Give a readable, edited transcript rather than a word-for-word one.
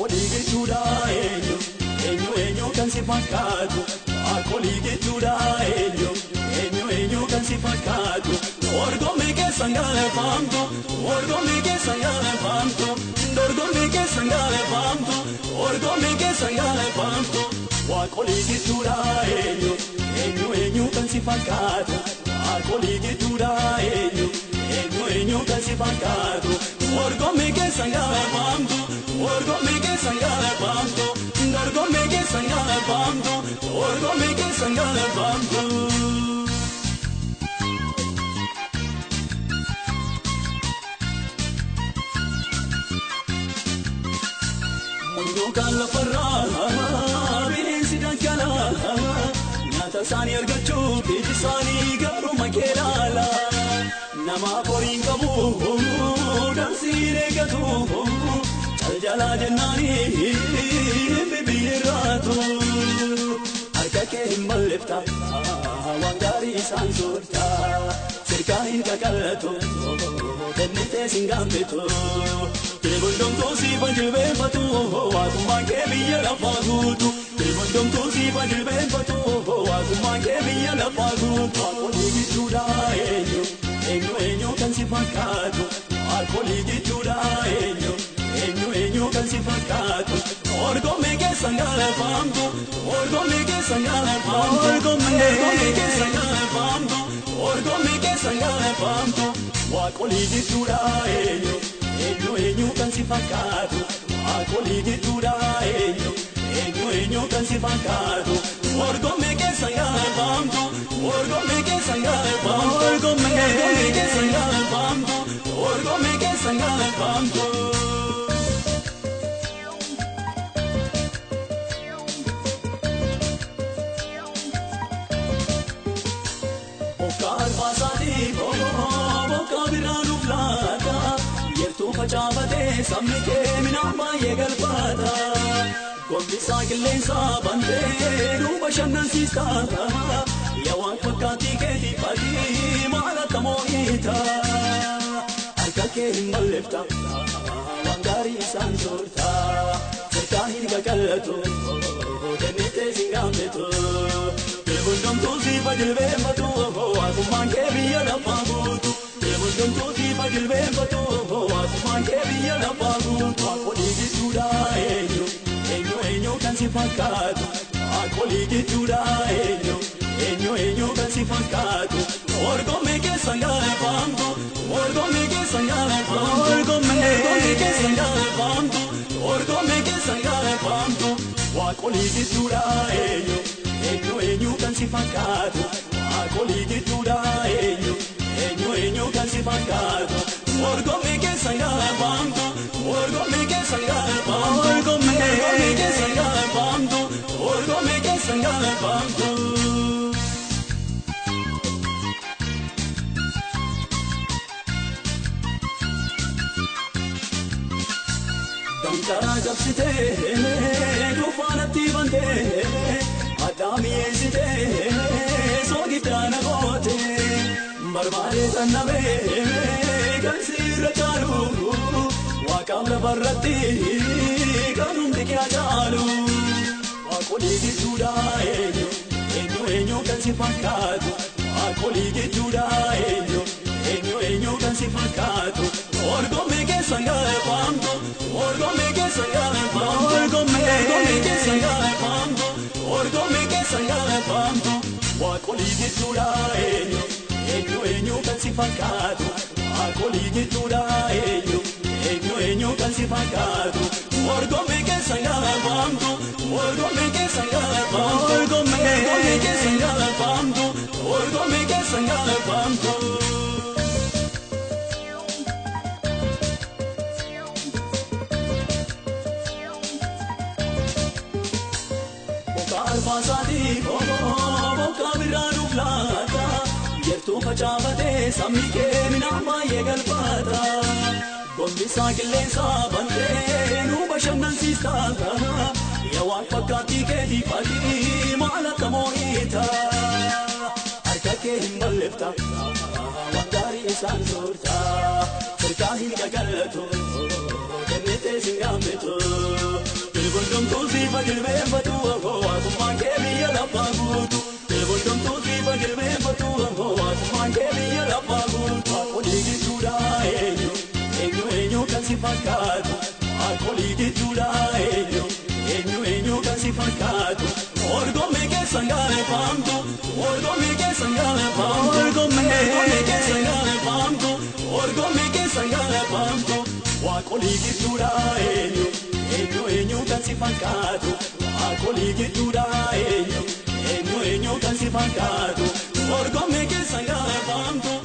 Waaqolii gidduudha eenyu eenyu eenyu kan si fakkaatu. Waaqolii gidduudha eenyu eenyu eenyu kan si fakkaatu. Dorgommii keessan galeeffamtu dorgommii keessan galeeffamtu dorgommii keessan galeeffamtu dorgommii keessan galeeffamtu. Waaqolii gidduudha eenyu eenyu eenyu kan si fakkaatu. Waaqolii gidduudha eenyu eenyu eenyu kan si fakkaatu. Dorgommii keessan galeeffamtu dorgommii keessan galeeffamtu dorgommii keessan galeeffamtu dorgommii keessan galeeffamtu. Munyuukaan lafarraa bineensi dhangala'aa nyaata isaanii argachuuf iji isaanii garuma kee ilaala. Nama horiin qabu dansiin eeggatu caljalaa jennaanii bibbiirraatu. Harka kee hin balleefta waan gaarii isaan soorta sirkaa hin qaqallatu kennitee sin gaanfitu. Deebondomtuu siifa jilbeenfatu waaqummaan kee biyya lafaa guutu. Deebondomtuu siifa jilbeenfatu waaqummaan kee biyya lafaa guutu. Waaqolii gidduudha eenyu eenyu eenyu kan si fakkaatu. Waaqolii gidduudha eenyu eenyu eenyu kan si fakkaatu. Dorgommii keessan galeeffamtu dorgommii keessan galeeffamtu dorgommii keessan galeeffamtu dorgommii keessan galeeffamtu. Waaqolii gidduudha eenyu eenyu eenyu kan si fakkaatu. Waaqolii gidduudha eenyu eenyu eenyu kan si fakkaatu. Dorgommii keessan galeeffamtu dorgommii keessan galeeffamtu dorgommii keessan galeeffamtu dorgommii keessan galeeffamtu. Bokkaa alfaasaatiif bokkaa birraa nuuf laata. Yertuu facaafatee sabni kee midhaan baay'ee galfata. Gombisaa qilleensa bantee nu bashannansiista. Yaa waan fakkaatii keetii fakkii maal akka moo'ita. Harka kee hin balleefta waan gaarii isaan soorta. Sirkaa hin qaqallatu kennitee sin gaanfitu. Deebondomtuu siifa jilbeenfatu waaqummaan kee biyya lafaa guutu. Deebondomtuu siifa jilbeenfatu waaqummaan kee biyya lafaa guutu. Waaqolii gidduudha eenyu eenyu eenyu kan si fakkaatu. Waaqolii gidduudha eenyu eenyu eenyu kan si fakkaatu. Dorgommii keessan galeeffamtu dorgommii keessan galeeffamtu dorgommii keessan galeeffamtu dorgommii keessan galeeffamtu. Waaqolii gidduudha eenyu eenyu eenyu kan si fakkaatu. Waaqolii gidduudha eenyu eenyu eenyu kan si fakkaatu. Dorgommii keessan galeeffamtu dorgommii keessan galeeffamtu dorgommii keessan galeeffamtu dorgommii keessan galeeffamtu. Danqaraa cabsitee duufaanatti bantee addaamiyeessitee soogiddaana gootee barbaadee sannabee kan sirra caalu waaqaaf lafarratti kan hundi kee caalu. Waaqolii gidduudha eenyu eenyu eenyu kan si fakkaatu. Waaqolii gidduudha eenyu eenyu eenyu kan si fakkaatu. Dorgommii keessan galeeffamtu dorgommii keessan galeeffamtu dorgommii keessan galeeffamtu dorgommii keessan galeeffamtu. Waaqolii gidduudha eenyu eenyu eenyu kan si fakkaatu. Waaqolii gidduudha eenyu eenyu eenyu kan si fakkaatu. Dorgommii keessan galeeffamtu dorgommii keessan galeeffamtu dorgommii keessan galeeffamtu dorgommii keessan galeeffamtu. Bokkaa alfaasaatiif bokkaa birraa nuuf laata. Yertuu facaafatee sabni kee midhaan baay'ee galfata. Gombisaa qilleensa bantee nu bashannansiista. Yaa waan fakkaatii keetii fakkii maal akka moo'ita. Harka kee hin balleefta waan gaarii isaan soorta. Sirkaa hin qaqallatu kennitee sin gaanfitu. Hundumtuu siifa jilbeenfatu waaqummaan kee biyya lafaa guutu. Hundumtuu siifa jilbeenfatu waaqummaan kee biyya lafaa guutu. Waaqolii gidduudha eenyu eenyu eenyu kan si fakkaatu. Waaqolii gidduudha eenyu eenyu eenyu kan si fakkaatu. Orgommee keessan gaaleeffamtu orgommee keessan gaaleeffamtu orgommee keessan gaaleeffamtu orgommee keessan gaaleeffamtu. Waaqolii gidduudha eenyu eenyu eenyu kan si fakkaatu. Waaqolii gidduudha eenyu eenyu eenyu kan si fakkaatu. Orgommee keessan gaaleeffamtu.